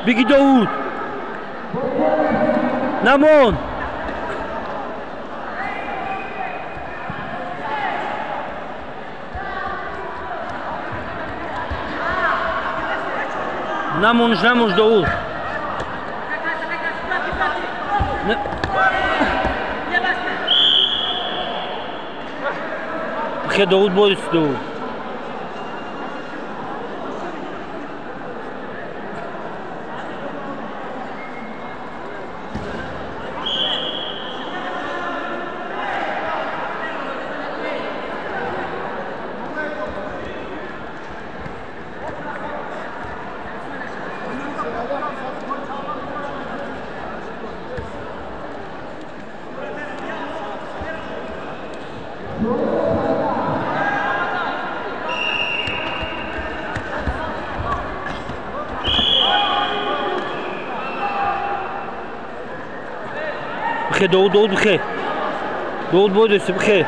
Биги Довуд. Намон. Намонш, намонш Довуд. Бихе Довуд борис Довуд. Бихе Довуд, Довуд бихе. Довуд бодиси бихе.